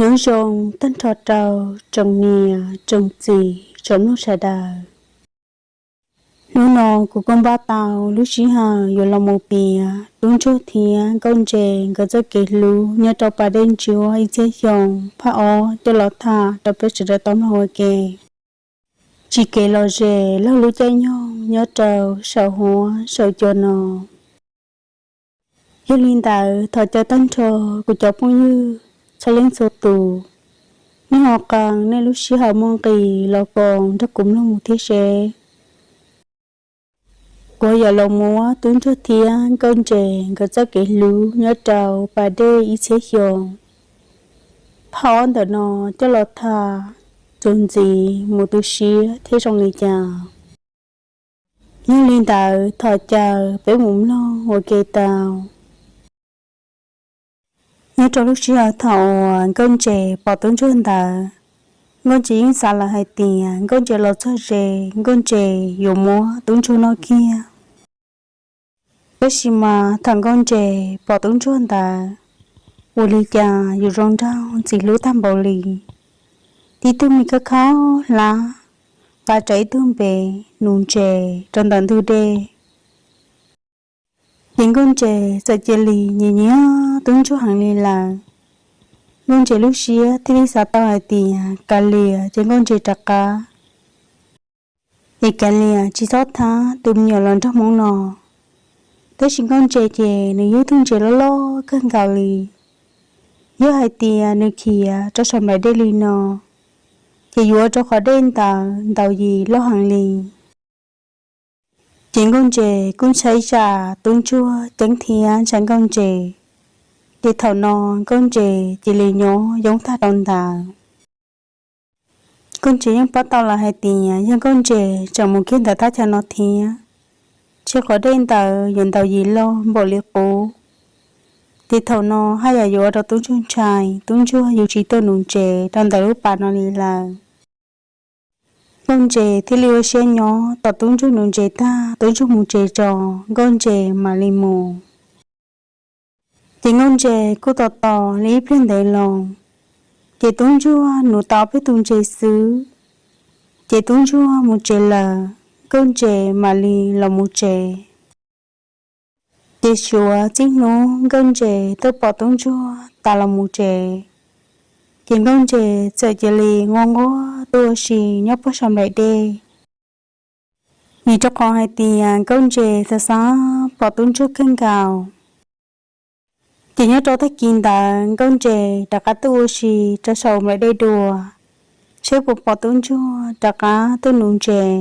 Nyob zoo tag nrho rau tsoom niam tsoom txiv tsoom mloog sawv daws. Hnub no kuv kuj npaj tau lub sij hawm yuav los mus piav tub ntsuag thiab nkauj ntses nkawd txoj kev hlub nyob rau pas dej ntsuab ib txhiab xyoo phaj ob coj los tham rau peb sawv daws tau mloog ua ke. Tsis kev lom zem laug lub caij nyoog nyob rau saum huab saum cua no. Yog li ntawd thov caw tag nrho kuv cov phooj ywg txhua leej txhua tus, nej ho qee nej lub sij hawm muaj nqis los koom nrog kuv mloog mus thiab seb kuv yuav los muab tub ntsuag thiab nkauj ntses nkawd txoj kev hlub nyob rau pas dej ib txhiab xyoo phaj ob ntawm no coj los tham txuas ntxiv mus tu siab thiab zoo li cas. Yog li ntawd thov caw peb mus mloog ua ke tau. Nyob rau lub sij hawm thaum uas nkauj ntses pom tub ntsuag ntawd, nkauj ntses yeej xav lawm hais tias nkauj ntses los txog ze, nkauj ntses yuav muab tub ntsuag noj kiag. Tab sis mas thaum nkauj ntses pom tub ntsuag ntawd, ua li cas yus zoo nraug ntxim hlub tag npaum li, tib tug me khab khaub hlab nqa rawv ib tug npe nus ntses rau ntawm ntug dej. Ces nkauj ntses txawm cia li nyiam nyiam tub ntsuag heev li lawm. Nkauj ntses lub siab thiaj li xav tau hais tias kav liam ces nkauj ntses rov qab, es kav liam tsis txhob thab tus me nyuam los nraug hmoob no. Tab sis nkauj ntses ces nws yog ib tug ntses loj loj kawg nkaus li. Yog hais tias nws khiav rau saum nplaim dej li no, ces yuav ua rau qhov dej ntawd ntaus yim loj heev li. Ces nkauj ntses kuj ntshai tsam tub ntsuag ceeb thiab ntshai nkauj ntses. Ces thaum no nkauj ntses cia li nyob yoob tag rau ntawd. Nkauj ntses yeej paub tau lawm hais tias yog nkauj ntses tseem mus kiag ntawm thaj chaw no thiab, ces qhov dej ntawd yuav ntaus yim loj npaum li qub. Ces thaum no haj yam yuav ua rau tub ntsuag ntshai, tub ntsuag yuav tsis tuaj nuv ntses rau ntawm lub pas no li lawm. Nkauj ntses thiaj li ua siab nyob tos tub ntsuag nuv ntses tag, tub ntsuag mus tsev tso, nkauj ntses mam li mus. Ces nkauj ntses kuj tos tos li ib pliag ntev loo, ces tub ntsuag nuv tau peb tus ntses xwb, ces tub ntsuag mus tsev lawm, nkauj ntses mam li los mus tsev. Ces suav txij hnub nkauj ntses tuaj pom tub ntsuag tas los mus tsev, ces nkauj ntses txawm cia li nquag nquag tuaj ua si nyob puag saum nplaim dej. Vim rau qhov hais tias nkauj ntses xav xav pom tub ntsuag kawg nkaus. Ces nyob rau tag kis ntawd nkauj ntses rov qab tuaj ua si rau saum nplaim dej dua, seb puas pom tub ntsuag rov qab tuaj nuv ntses.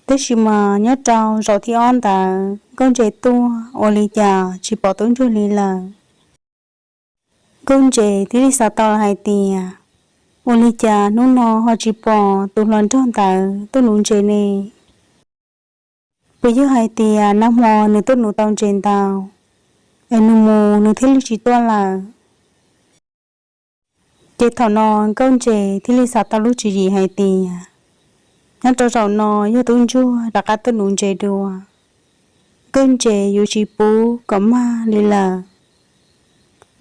Tab sis mas nyob rau zaum thib ob ntawd nkauj ntses tuaj ua li cas tsis pom tub ntsuag li lawm. Nkauj ntses thiaj li xav tau hais tias, ua li cas hnub no ho tsis pom tus hluas nraug ntawd tuaj nuv ntses ne? Puas yog hais tias nag hmo nws tuaj nuv tau ntses ntau, es nws mus nws thiaj li tsis tuaj lawm? Ces thaum no nkauj ntses thiaj li xav tau lub tswv yim hais tias, nyob rau zaum no yog tub ntsuag rov qab tuaj nuv ntses dua, nkauj ntses yuav tsis pub kom mag li lawm,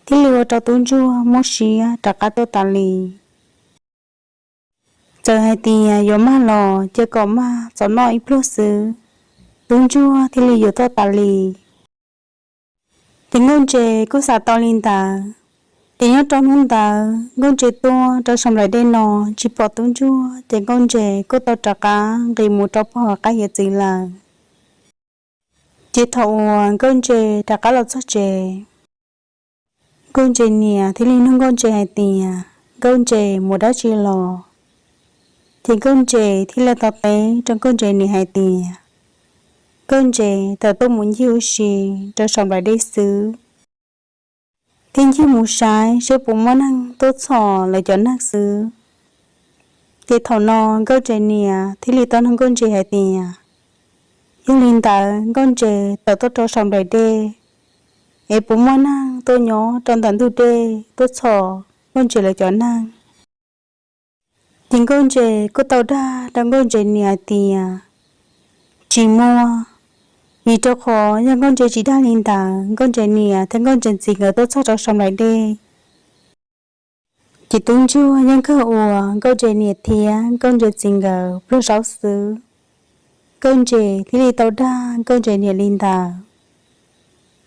thiaj li ua rau tub ntsuag muab siab rov qab tuaj tas li. Txawm hais tias yuav mag los cia kom mag txom noj ib pluag xwb, tub ntsuag thiaj li yuav tuaj tas li. Ces nkauj ntses kuj xav tau li ntawd. Ces nyob rau hnub ntawd nkauj ntses tuaj rau saum nplaim dej no tsis pom tub ntsuag, ces nkauj ntses kuj tau rov qab nqis mus rau puag qab hiav txwv lawm. Ces thaum uas nkauj ntses rov qab los txog tsev, nkauj ntses niam thiaj li nug nkauj ntses hais tias nkauj ntses mus dab tsi los. Ces nkauj ntses thiaj li tau teb rau nkauj ntses niam hais tias, nkauj ntses tawm tuaj mus ncig ua si rau saum nplaim dej xwb, thiab ncig mus saib seb puas muaj neeg tuaj txhom lawv cov neeg xwb. Ces thaum no nkauj ntses niam thiaj li tau nug nkauj ntses hais tias, yog li ntawd nkauj ntses tawm tuaj rau saum nplaim dej, es puas muaj neeg tuaj nyob rau ntawm ntug dej tuaj txhom nkauj ntses lawv cov neeg? Ces nkauj ntses kuj tau dag rau nkauj ntses niam hais tias, tsis muaj, vim rau qhov yog nkauj ntses tsis dag li ntawd nkauj ntses niam thiab nkauj ntses txiv nkawd tuaj txog rau saum nplaim dej, Ces tub ntsuag yeej kawg ua nkauj ntses niam thiab nkauj ntses txiv nkawd pluag zaub xwb. Nkauj ntses thiaj li tau dag nkauj ntses niam li ntawd.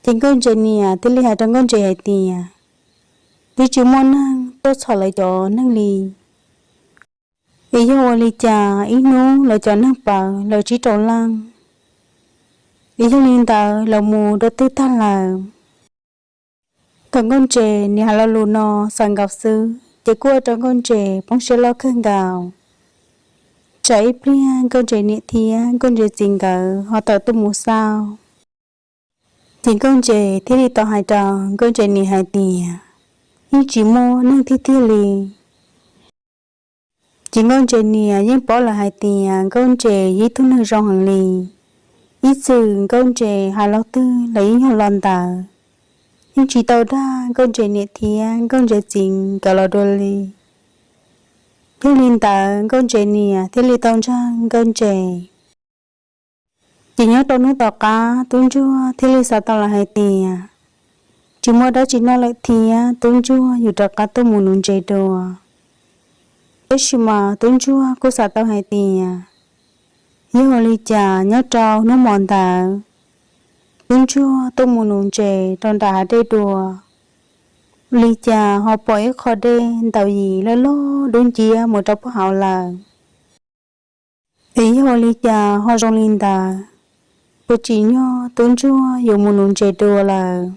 Ces nkauj ntses niam thiaj li hais rau nkauj ntses hais tias, twb tsis muaj neeg tuaj txhom lawv cov neeg li, es yog ua li cas ib hnub lawv cov neeg pawv lawv tsib rau leej, es yog li ntawd lawv mus dua twg tag lawm? Thaum nkauj ntses niam hais lo lus no xaus nkaus xwb ces kuj ua rau nkauj ntses poob siab loj kawg nkaus. Tsam ib pliag nkauj ntses niam thiab nkauj ntses txiv nkawd ho tawm tuaj mus xauj. Ces nkauj ntses thiaj li tau hais rau nkauj ntses niam hais tias, yeej tsis muaj neeg tiag tiag li. Ces nkauj ntses niam yeej paub lawm hais tias nkauj ntses yog ib tug neeg zoo heev li. Ib txwm nkauj ntses hais lo twg los yeej yog lo ntawd, yeej tsis tau dag nkauj ntses niam thiab nkauj ntses txiv nkawd los dua li. Yog li ntawd nkauj ntses niam thiaj li tau ntseeg nkauj ntses. Ces nyob rau hnub tom qab tub ntsuag thiaj li xav tau lawm hais tias, tsis muaj dab tsi noj lawm thiab tub ntsuag yuav rov qab tuaj mus nuv ntses dua. Tab sis mas tub ntsuag kuj xav tau hais tias, yog ua li cas nyob rau hnub hmo ntawd tub ntsuag tuaj mus nuv ntses rau nram hav dej dua, li cas ho pom ib qho dej ntaus yim loj loj dub nciab mus rau puag hauv lawm. Es yog ua li cas ho zoo li ntawd? Puas tsim nyog tub ntsuag yuav mus nuv ntses dua lawm?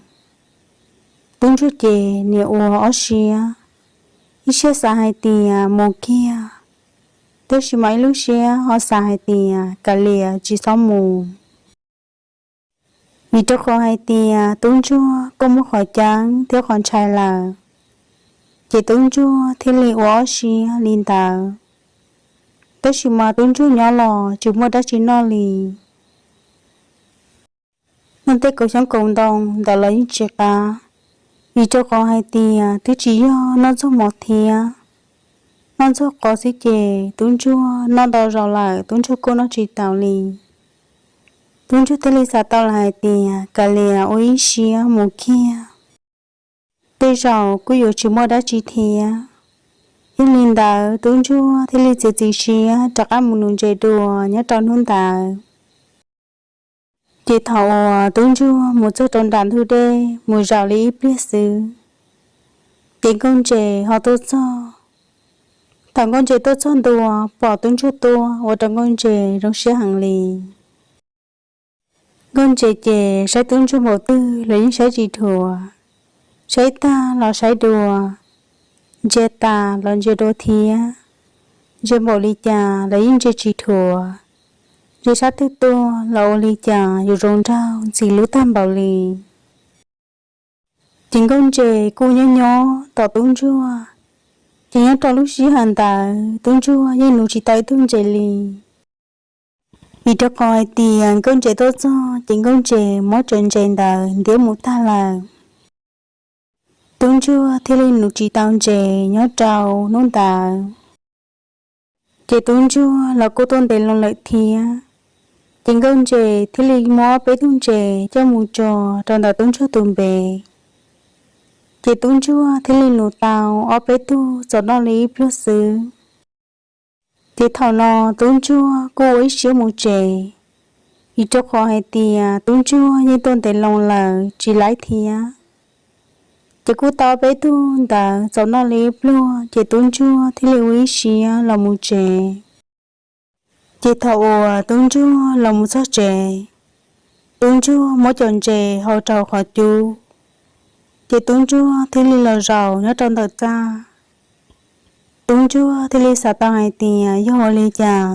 Tub ntsuag ces niam ua ob siab, ib siab xav hais tias mus kiag, tab sis mas ib lub siab ho xav hais tias kav liam tsis txhob mus. Vim rau qhov hais tias tub ntsuag kuj muaj qhov ceeb thiab qhov ntshai lawm, ces tub ntsuag thiaj li ua ob siab li ntawd. Tab sis mas tub ntsuag nyob los tsis muaj dab tsi noj li. Noj tej kaus xyoob kaus ntoo ntawd los yeej tsis qab, vim rau qhov hais tias twb tsis yog noj ntxuag mov thiab. Noj ntxuag qos xwb ces tub ntsuag noj ntau zaus lawm tub ntsuag kuj noj tsis taus li. Tub ntsuag thiaj li xav tau lawm hais tias kav liam ua ib siab mus kiag, tej zaum kuj yuav tsis muaj dab tsi thiab. Yog li ntawd tub ntsuag thiaj li txiav txim siab rov qab mus nuv ntses dua nyob rau hnub ntawd. Ces thaum uas tub ntsuag mus txog rau nram ntug dej mus zaum li ib pliag xwb, ces nkauj ntses ho tuaj txog. Thaum nkauj ntses tuaj txog ntua pom tub ntsuag tuaj ua rau nkauj ntses zoo siab heev li. Nkauj ntses ces saib tub ntsuag npaum twg los yeej saib tsis dhuav, saib tag los saib dua, ntsia tas los ntsia dua thiab. Ntsia npaum li cas los yeej ntsia tsis dhuav, ntsia sab twg tuaj los ua li cas yuav zoo nraug ntxim hlub tag npaum li. Ces nkauj ntses kuj nyob nyob tos tub ntsuag, ces nyob rau lub sij hawm ntawd tub ntsuag yeej nuv tsis tau ib tug ntses li. Vim rau qhov hais tias nkauj ntses tuaj txog ces nkauj ntses muab cov ntses ntawd ntiab mus tag lawm. Tub ntsuag thiaj li nuv tsis tau ntses nyob rau hnub ntawd. Ces tub ntsuag los kuj tuaj ntev loo lawm thiab. Ces nkauj ntses thiaj li muab ob peb tug ntses coj mus tso rau ntawm tub ntsuag tus npe. Ces tub ntsuag thiaj li nuv tau ob peb tug txaus noj li ib pluag xwb. Ces thaum no tub ntsuag kuj ua ib siab mus tsev, vim rau qhov hais tias tub ntsuag yeej tuaj ntev loo lawm tsis laib thiab. Ces kuj tau ob peb tug ntawd txaus noj li ib pluag ces tub ntsuag thiaj li ua ib siab los mus tsev. Ces thaum uas tub ntsuag los mus txog tsev, tub ntsuag muab cov ntses hau rau qhov cub, ces tub ntsuag thiaj li los zaum nyob rau ntawm txaj. Tub ntsuag thiaj li xav tau hais tias yog ua li cas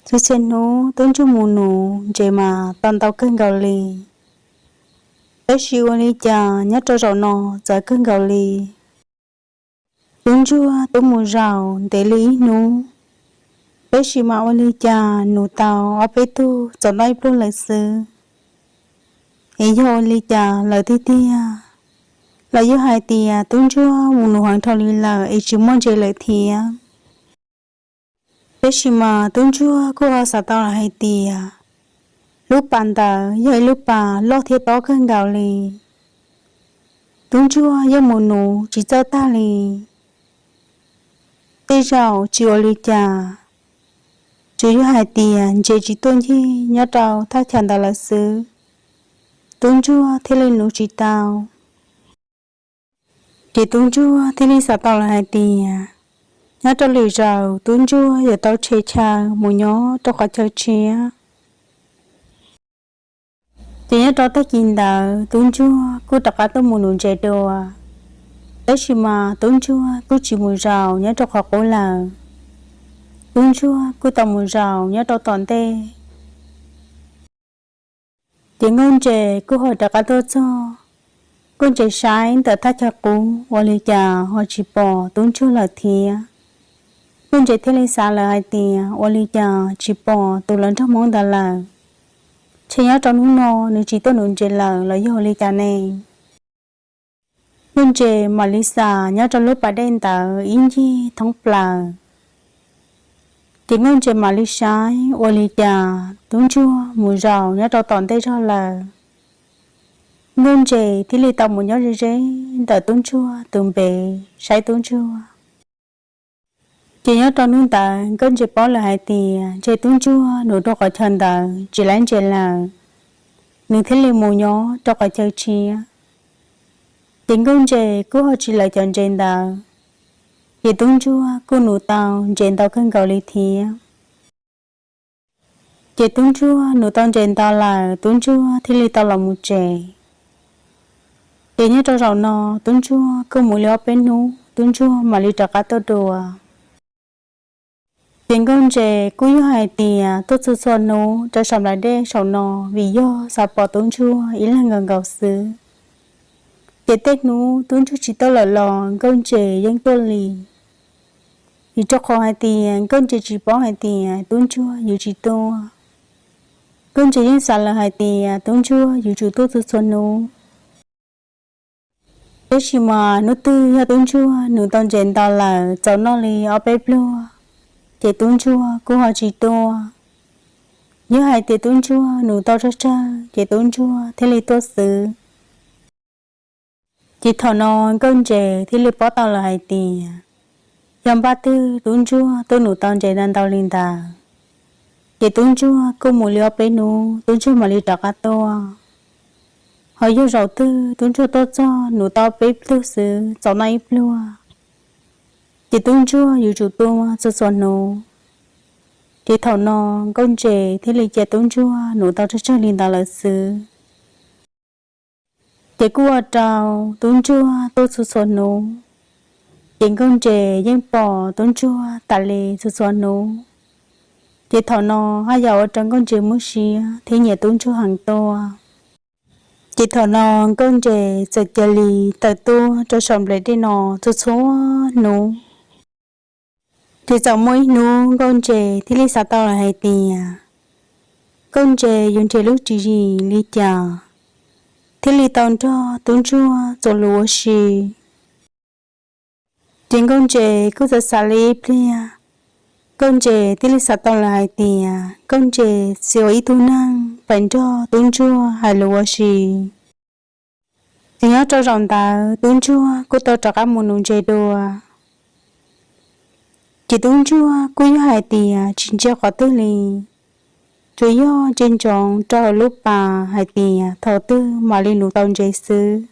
txhua txhia hnub tub ntsuag mus nuv ntses mas tau ntau kawg nkaus li, tab sis ua li cas nyob rau zaum no txawv kawg nkaus li. Tub ntsuag twb mus zaum ntev li ib hnub, tab sis mas ua li cas nuv tau ob peb tug txaus noj ib pluag lawm xwb. Es yog ua li cas lawm tiag tiag, los yog hais tias tub ntsuag mus nuv heev dhau li lawm es tsis muaj ntses lawm thiab. Tab sis mas tub ntsuag kuj ho xav tau lawm hais tias lub pas ntawd yog ib lub pas loj thiab tob kawg nkaus li. Tub ntsuag yeej mus nuv tsis txawj tag li. Tej zaum tsis ua li cas, tsuas yog hais tias ntses tsis tuaj ncig nyob rau thaj chaw ntawd lawm xwb, tub ntsuag thiaj li nuv tsis tau. Ces tub ntsuag thiaj li xav tau lawm hais tias, nyob rau lwm zaus tub ntsuag yuav tau tshem chaw mus nyob rau qhov chaw tshiab. Ces nyob rau tag kis ntawd tub ntsuag kuj rov qab tuaj mus nuv ntses dua, tab sis mas tub ntsuag kuj tsis mus zaum nyob rau qhov qub lawm, tub ntsuag kuj tau mus zaum nyob rau tom ntej. Ces nkauj ntses kuj ho rov qab tuaj txog, nkauj ntses saib ntawm thaj chaw qub ua li cas ho tsis pom tub ntsuag lawm thiab. Nkauj ntses thiaj li xav lawm hais tias ua li cas tsis pom tus hluas nraug Hmoob ntawd lawm, ntshe nyob rau hnub no nws tsis tuaj nuv ntses lawm los yog ua li cas ne. Nkauj ntses mam li xam nyob rau lub pas dej ntawd ib ncig thoob plaws. Ces nkauj ntses mam li saib ua li cas tub ntsuag mus zaum nyob rau tom ntej zog lawm. Nkauj ntses thiaj li tau mus nyob ze ze ntawm tub ntsuag tus npe saib tub ntsuag. Ces nyob rau hnub ntawd nkauj ntses paub lawm hais tias ntshe tub ntsuag nuv rau qhov chaw ntawd tsis laib ntses lawm, nws thiaj li mus nyob rau qhov chaw tshiab. Ces nkauj ntses kuj ho tsis lawv cov ntses ntawd, ces tub ntsuag kuj nuv tau ntses ntau kawg nkaus li thiab. Ces tub ntsuag nuv tau ntses ntau lawm tub ntsuag thiaj li tau los mus tsev. Ces nyob rau zaum no tub ntsuag kuj mus li ob peb hnub tub ntsuag mam li rov qab tuaj dua. Ces nkauj ntses kuj yog hais tias tuaj txhua txhua hnub rau saum nplaim dej saum no vim yog xav pom tub ntsuag ib leeg nkaus nkaus xwb. Ces tej hnub tub ntsuag tsis tuaj lawm los nkauj ntses yeej tuaj li, vim rau qhov hais tias nkauj ntses tsis paub hais tias tub ntsuag yuav tsis tuaj. Nkauj ntses yeej xav lawm hais tias tub ntsuag yuav tsum tuaj txhua txhua hnub. Tab sis mas hnub twg yog tub ntsuag nuv tau ntses ntau lawm txaus noj li ob peb pluag, ces tub ntsuag kuj ho tsis tuaj. Yog hais tias tub ntsuag nuv tau tsawg tsawg ces tub ntsuag thiaj li tuaj xwb. Ces thaum no nkauj ntses thiaj li paub tau lawm hais tias yog npaj twg tub ntsuag tuaj nuv tau ntses ntau ntau li ntawd, ces tub ntsuag kuj mus li ob peb hnub tub ntsuag mam li rov qab tuaj. Ho yog zaum twg tub ntsuag tuaj txog nuv tau peb tug xwb txaus noj ib pluag, ces tub ntsuag yuav tsum tuaj txhua txhua hnub. Ces thaum no nkauj ntses thiaj li cia tub ntsuag nuv tau tsawg tsawg li ntawd lawm xwb. Ces kuj ua rau tub ntsuag tuaj txhua txhua hnub, ces nkauj ntses yeej pom tub ntsuag tas li txhua txhua hnub. Ces thaum no haj yam ua rau nkauj ntses muaj siab thiab nyiam tub ntsuag heev tuaj. Ces thaum no nkauj ntses txawm cia li tawm tuaj rau saum nplaim dej no txhua txhua hnub. Ces txawm muaj ib hnub nkauj ntses thiaj li xav tau lawm hais tias nkauj ntses yuav nrhiav lub tswv yim li cas thiaj li tau nrog tub ntsuag txuas lus ua si. Ces nkauj ntses kuj txawm xav li ib pliag, nkauj ntses thiaj li xav tau lawm hais tias nkauj ntses txiv ua ib tug neeg pheej nrog tub ntsuag hais lus ua si. Ces nyob rau zaum ntawd tub ntsuag kuj tau rov qab mus nuv ntses dua. Ces tub ntsuag kuj yog hais tias tsis ntsia qhov twg li, tsuas yog ntsia ntsoov rau hauv lub pas hais tias thaum twg mam li nuv tau ntses xwb.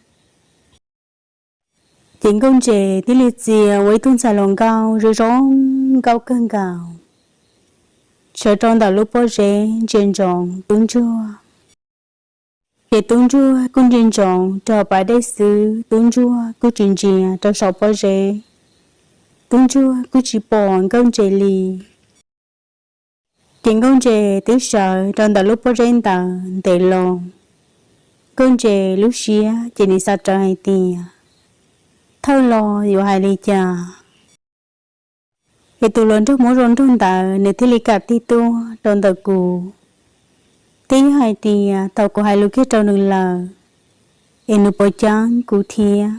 Ces nkauj ntses thiaj li txia ua ib tug ntxhais hluas nkauj zoo zoo nkauj kawg nkaus, sawv rau ntawm lub pob zeb ntsia ntsoov tub ntsuag. Ces tub ntsuag kuj ntsia ntsoov rau pas dej xwb, tub ntsuag kuj tsis ntsia rau saum pob zeb, tub ntsuag kuj tsis pom nkauj ntses li. Ces nkauj ntses twb sawv rau ntawm lub pob zeb ntawd ntev loo, nkauj ntses lub siab ces nws xav rawv hais tias thawj los yuav hais li cas. Es tus hluas nraug Hmoob zoo nraug ntawd nws thiaj li kam tig tuaj rau ntawm kuv, thiab yog hais tias thaum kuv hais lus kiag rau nws lawm, es nws puas ceeb kuv thiab.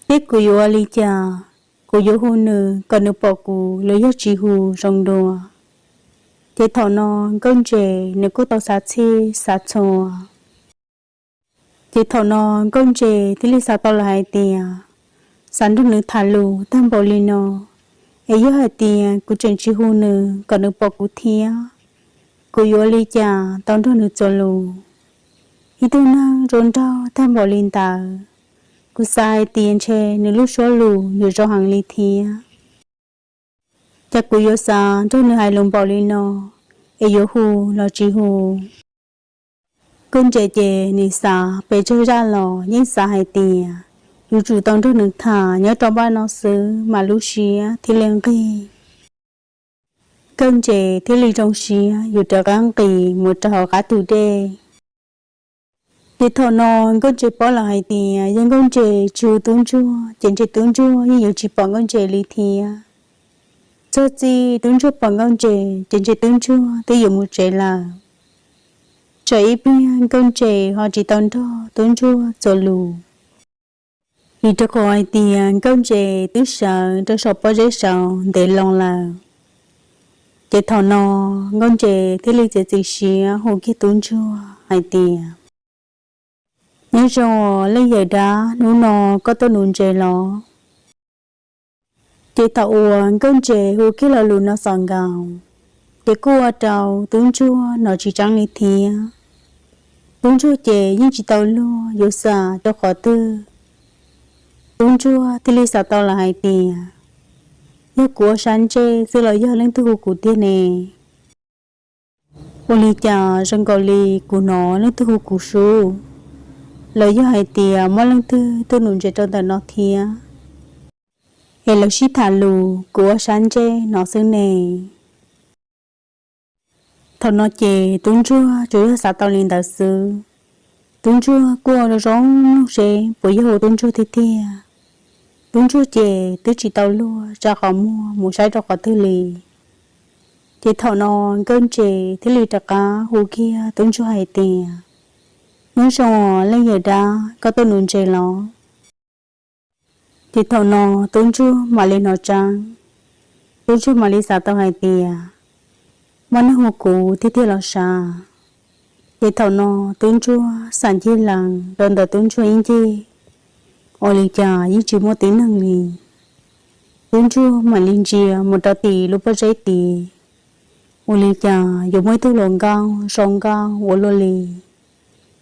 Thiab kuv yuav ua li cas, kuv yuav hu nws kom nws pom kuv los yog tsis hu zoo dua. Ces thaum no nkauj ntses nws kuj tau xav txhij xav txhua. Ces thaum no nkauj ntses thiaj li xav tau lawm hais tias xav nrog nws tham lus tag npaum li no, es yog hais tias kuv tseem tsis hu nws kom nws pom kuv thiab, kuv yuav ua li cas tau nrog nws txuas lus? Ib tug neeg zoo nraug tag npaum li ntawd, kuv xav hais tias ntshe nws lub suab lus yuav zoo heev li thiab. Cas kuv yuav xav nrog nws hais lus npaum li no, es yuav hu los tsis hu? Nkauj Ntses ces nws xav pes tsawg zaj los yeej xav hais tias yuav tsum tau nrog nws tham nyob rau npaj no xwb mas lub siab thiaj li nqig. Nkauj Ntses thiaj li zoo siab yuav rov qab nqis mus rau hauv qab tus dej. Ces thaum no Nkauj Ntses paub lawm hais tias yog Nkauj Ntses tsis hu Tub Ntsuag ces ntshe Tub Ntsuag yeej yuav tsis pom Nkauj Ntses li thiab. Txog txij Tub Ntsuag pom Nkauj Ntses ces ntshe Tub Ntsuag twb yuav mus tsev lawm. Tsam ib pliag Nkauj Ntses ho tsis tau nrog Tub Ntsuag txuas lus, vim rau qhov hais tias Nkauj Ntses twb sawv rau saum pob zeb saud ntev loo lawm. Ces thaum no Nkauj Ntses thiaj li txiav txim siab hu kiag Tub Ntsuag hais tias, Nyob zoo leej yawm dab, hnub no koj tuaj nuv ntses los? Ces thaum uas Nkauj Ntses hu kiag lo lus no txaus nkaus, ces kuj ua rau Tub Ntsuag hnov tsis tseeb li thiab. Tub Ntsuag ces yeej tsis tau luag yuav xav rau qhov twg. Tub Ntsuag thiaj li xav tau lawm hais tias, Yog kuv ua sab ntsej xwb los yog leej twg hu kuv tiag ne? Ua li cas zoo nkaus li kuv hnov leej twg hu kuv sub, los yog hais tias muaj leej twg tuaj nuv ntses rau ntawm no thiab, es lawv sib tham lus kuv ua sab ntsej no xwb ne? Thaum no ces Tub Ntsuag tsuas yog xav tau li ntawd xwb. Tub Ntsuag kuj ua zoo zoo mloog seb puas yog hu Tub Ntsuag tiag tiag. Tub Ntsuag ces twb tsis tau luag tsa qhov muag mus saib rau qhov twg li. Ces thaum no Nkauj Ntses thiaj li rov qab hu kiag Tub Ntsuag hais tias, Nyob zoo leej yawm dab, koj tuaj nuv ntses los? Ces thaum no Tub Ntsuag mam li hnov tseeb, Tub Ntsuag mam li xav tau hais tias, Muaj neeg hu kuv tiag tiag los sav? Ces thaum no Tub Ntsuag xam ncig lees rau ntawm Tub Ntsuag ib ncig, ua li cas yeej tsis muaj tib neeg li. Tub Ntsuag mam li ntsia mus rau tim lub pob zeb tid, ua li cas yuav muaj ib tug hluas nkauj zoo nkauj ua luaj li.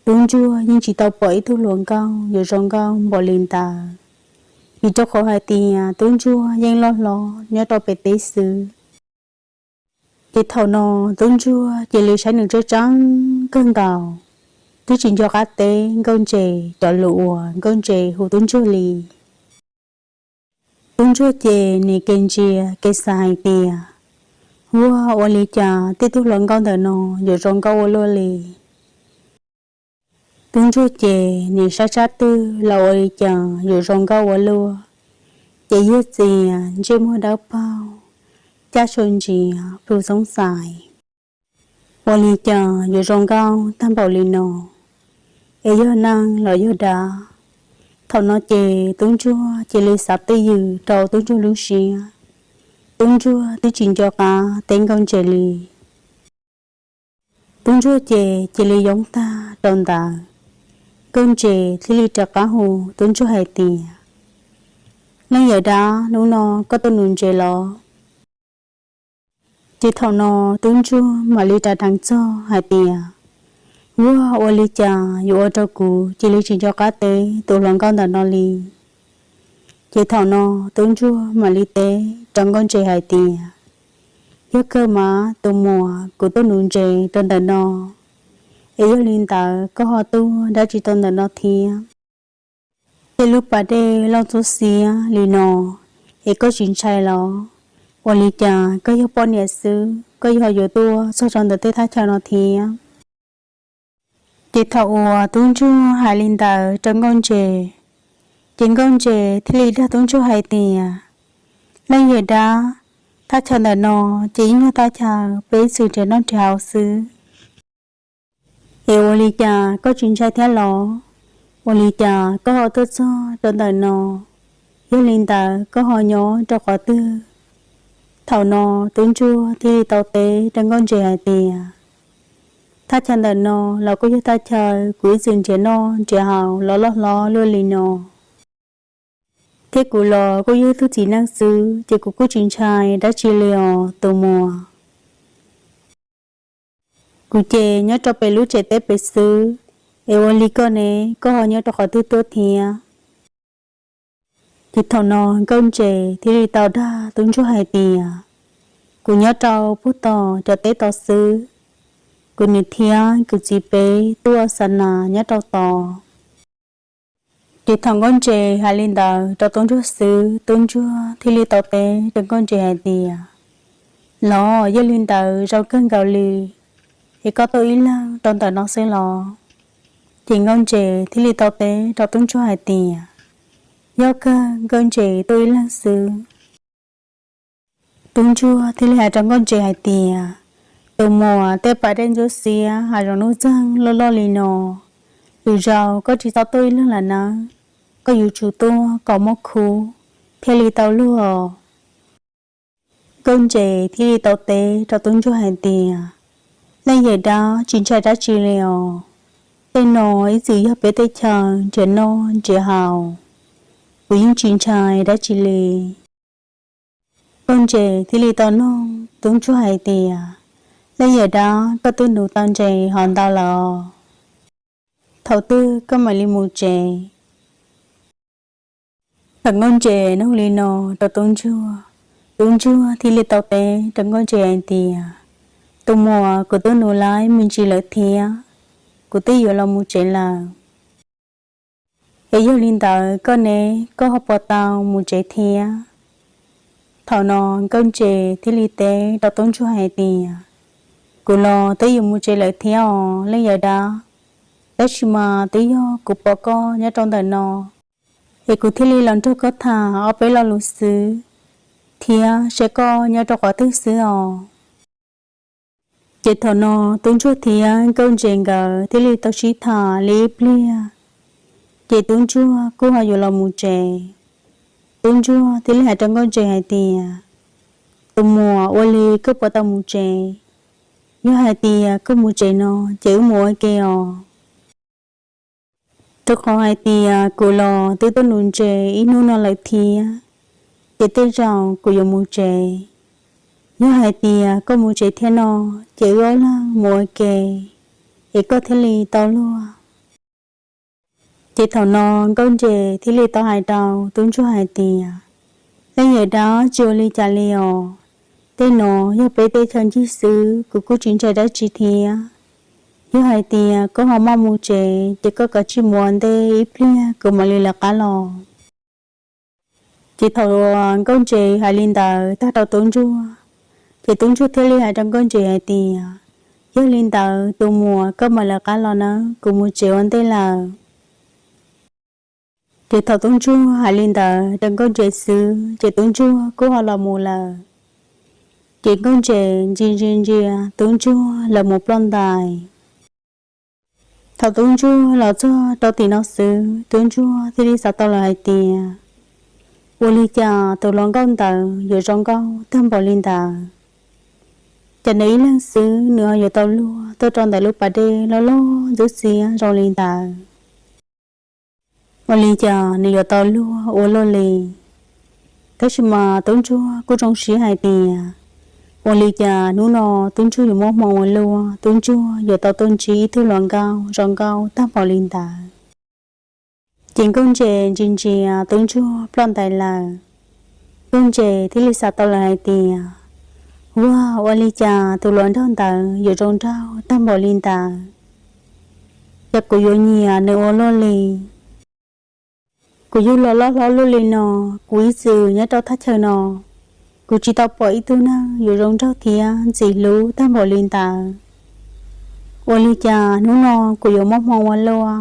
Tub Ntsuag yeej tsis tau pom ib tug hluas nkauj yuav zoo nkauj npaum li ntawd, vim rau qhov hais tias Tub Ntsuag yeej loj hlob nyob rau pem teb xwb. Ces thaum no Tub Ntsuag cia li saib nws tseeb tseeb kawg nkaus, twb tsis nco qab teb Nkauj Ntses cov lus uas Nkauj Ntses hu Tub Ntsuag li. Tub Ntsuag ces nim ke ntsia ke xav hais tias, Vuag, ua li cas tej tug hluas nkauj ntawm no yuav zoo nkauj ua luaj li? Tub Ntsuag ces nim saib sab twg los ua li cas yuav zoo nkauj ua luaj, ces yawg txias ntsej muag dawb paug, caj sau ntsiav plhu xoob xais. Ua li cas yuav zoo nkauj tag npaum li no, es yog neeg los yog dab? Thaum no ces Tub Ntsuag cia li xav twj ywm rau Tub Ntsuag lub siab. Tub Ntsuag twb tsis nco qab teb Nkauj Ntses li. Tub Ntsuag ces cia li yoob tag rau ntawd. Nkauj Ntses thiaj li rov qab hu Tub Ntsuag hais tias, Leej yawm dab, hnub no koj tuaj nuv ntses los? Ces thaum no Tub Ntsuag mam li rov dheev txog hais tias, Vuag, ua li cas yuav ua rau kuv cia li tsis nco qab teb tus hluas nkauj ntawm no li? Ces thaum no Tub Ntsuag mam li teb rau Nkauj Ntses hais tias, Yog kawg mas tus muam, kuv tuaj nuv ntses rau ntawm no, es yog li ntawd koj ho tuaj dab tsi rau ntawm no thiab? Tej lub pas dej loj ntxhub xiab li no, es koj tsis ntshai los? Ua li cas koj yog poj niam xwb, koj yog yuav tuaj txog rau ntawm tej thaj chaw no thiab? Ces thaum uas Tub Ntsuag hais li ntawd rau Nkauj Ntses, ces Nkauj Ntses thiaj li dag Tub Ntsuag hais tias, Leej yawm dab, thaj chaw ntawm no ces yeej yog thaj chaw peb ib txwm nrhiav noj nrhiav haus xwb. Es ua li cas koj tsis ntshai thiab los? Ua li cas koj ho tuaj txog rau ntawm no? Yog li ntawd koj ho nyob rau qhov twg? Thaum no Tub Ntsuag thiaj li tau teb rau Nkauj Ntses hais tias, Thaj chaw ntawm no los kuj yog thaj chaw kuv ib txwm nrhiav noj nrhiav haus los loj hlob luaj li no. thiab kuv los kuj yog ib tug txiv neej xwb, ces kuv kuj tsis ntshai dab tsi li os tus muam. Kuv ces nyob rau pem lub tsev teb pem xwb, es ua li koj ne, koj ho nyob rau qhov twg tuaj thiab? Ces thaum no Nkauj Ntses thiaj li tau dag Tub Ntsuag hais tias, kuv nyob rau puag tom cov teb tod xwb, kuv niam thiab kuv txiv peb tuaj xa nas nyob rau tod. Ces thaum Nkauj Ntses hais li ntawd rau Tub Ntsuag xwb, Tub Ntsuag thiaj li tau teb rau Nkauj Ntses hais tias, los yog li ntawd zoo kawg nkaus li, es koj tuaj ib leeg rau ntawm no xwb los? Ces Nkauj Ntses thiaj li tau teb rau Tub Ntsuag hais tias, yog kawg, Nkauj Ntses tuaj ib leeg xwb. Tub Ntsuag thiaj li hais rau Nkauj Ntses hais tias, tus muam, tej pas dej ntsuab xiab, hav zoov nuj txeeg loj loj li no, lwm zaus koj tsis txhob tuaj ib leeg lawm nawb, koj yuav tsum tuaj kom muaj khub thiaj li tau luag. Nkauj Ntses thiaj li tau teb rau Tub Ntsuag hais tias, leej yawm dab, tsis ntshai dab tsi li os, tej no ib txwm yog peb teb chaws nrhiav noj nrhiav haus, kuv yeej tsis ntshai dab tsi li. Nkauj Ntses thiaj li tau noog Tub Ntsuag hais tias, leej yawm dab, koj twb nuv tau ntses hov ntau lawm os, thaum twg koj mam li mus tsev? Thaum Nkauj Ntses noog li no rau Tub Ntsuag, Tub Ntsuag thiaj li tau teb rau Nkauj Ntses hais tias, tus muam, kuv twb nuv laib me ntsis lawm thiab, kuv twb yuav los mus tsev lawm. Es yog li ntawd koj ne, koj ho puas tau mus tsev thiab? Thaum no Nkauj Ntses thiaj li teb rau Tub Ntsuag hais tias, kuv los twb yuav mus tsev lawm thiab os leej yawm dab, tab sis mas twb yog kuv pom koj nyob rau ntawm no, es kuv thiaj li los nrog koj tham ob peb lo lus xwb, thiab saib koj nyob rau qhov twg xwb os. Ces thaum no Tub Ntsuag thiab Nkauj Ntses nkawd thiaj li tau sib tham li ib pliag, ces Tub Ntsuag kuj ho yuav los mus tsev. Tub Ntsuag thiaj li hais rau Nkauj Ntses hais tias, tus muam, ua li koj puas tau mus tsev? Yog hais tias koj mus tsev no, ces wb mus ua ke os. Rau qhov hais tias kuv los twb tuaj nuv ntses ib hnub no lawm thiab, ces tej zaum kuv yuav mus tsev. Yog hais tias koj mus tsev thiab no, ces wb ob leeg mus ua ke, es koj thiaj li tau luag. Ces thaum no Nkauj Ntses thiaj li tau hais rau Tub Ntsuag hais tias, leej yawm dab, tsis ua li cas li os, tej no yog peb teb chaws ncig xwb, kuv kuj tsis ntshai dab tsi thiab. Yog hais tias koj ho muaj mus tsev, ces koj kav tsij mus ua ntej ib pliag kuv mam li lawv qab los. Ces thaum Nkauj Ntses hais li ntawd tag rau Tub Ntsuag, ces Tub Ntsuag thiaj li hais rau Nkauj Ntses hais tias, yog li ntawd tus muam, koj mam lawv qab los nawb, kuv mus tsev ua ntej lawm. Ces thaum Tub Ntsuag hais li ntawd rau Nkauj Ntses xwb, ces Tub Ntsuag kuj ho los mus lawm. Ces Nkauj Ntses ntsia ntsia ntsia Tub Ntsuag lawv mus ploj ntais. Thaum Tub Ntsuag los txog rau tim no xwb, Tub Ntsuag thiaj li xav tau lawm hais tias, ua li cas tus hluas nkauj ntawd yuav zoo nkauj tag npaum li ntawd? Cas nws ib leeg xwb nws ho yuav tau luag tuaj rau ntawm lub pas dej loj loj ntxub xiab zoo li ntawd? Ua li cas nws yuav tau luag ua luaj li? Tab sis mas Tub Ntsuag kuj zoo siab hais tias, ua li cas hnub no Tub Ntsuag yuav muaj hmoo ua luaj, Tub Ntsuag yuav tau tuaj ntsib ib tug hluas nkauj zoo nkauj tag npaum li ntawd. Ces Nkauj Ntses ntsia ntsia Tub Ntsuag ploj ntais lawm. Nkauj Ntses thiaj li xav tau lawm hais tias, vag, ua li cas tus hluas nraug ntawd yuav zoo nraug tag npaum li ntawd? Cas kuv yuav nyiam nws ua luaj li? Kuv yug los loj hlob luaj li no, kuv ib txwm nyob rau thaj chaw no, kuv tsis tau pom ib tug neeg yuav zoo nraug thiab ntxim hlub tag npaum li ntawd. Ua li cas hnub no kuv yuav muaj hmoo ua luaj?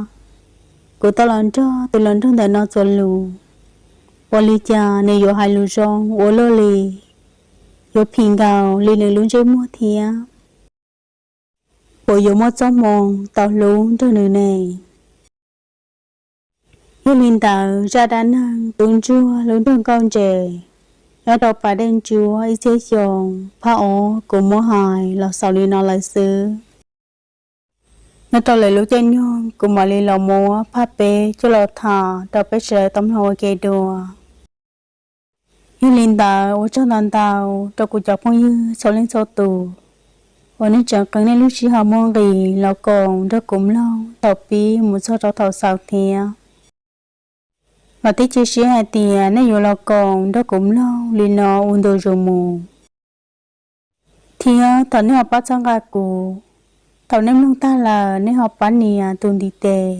Kuv tau los nrog tus hluas nraug ntawm no txuas lus, ua li cas nws yuav hais lus zoo ua luaj li, yuav phim nkaus li nws lub ntsej muag thiab? Puas yuav muaj txoj hmoo tau hlub nrog nws ne? Yog li ntawd zaj dab neeg Tub Ntsuag hlub nraug Nkauj Ntses nyob rau pas dej ntsuab ib txhiab xyoo phab ob kuv muab hais los xaus li no lawm xwb. Nyob rau lwm lub caij nyoog kuv mam li los muab phab peb coj los tham rau peb sawv daws tau mloog ua ke dua. Yog li ntawd ua tsaug ntau ntau rau kuv cov phooj ywg txhua leej txhua tus uas nej tseem qee nej lub sij hawm muaj nqis los koom nrog kuv mloog thaum pib mus txog rau thaum xaus thiab. Vam thiab cia siab hais tias nej yuav los koom nrog kuv mloog li no ua ntu zus mus. Thiab thaum nej ho pab txhawb nqa kuv, thaum nej mloog tag lawm nej ho pab nias tus ntiv tes,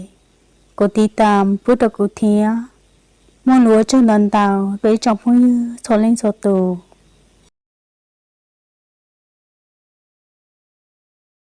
kuv tiv tam pub rau kuv thiab. Muaj lus ua tsaug ntau ntau rau ib tsoom phooj ywg txhua leej txhua tus.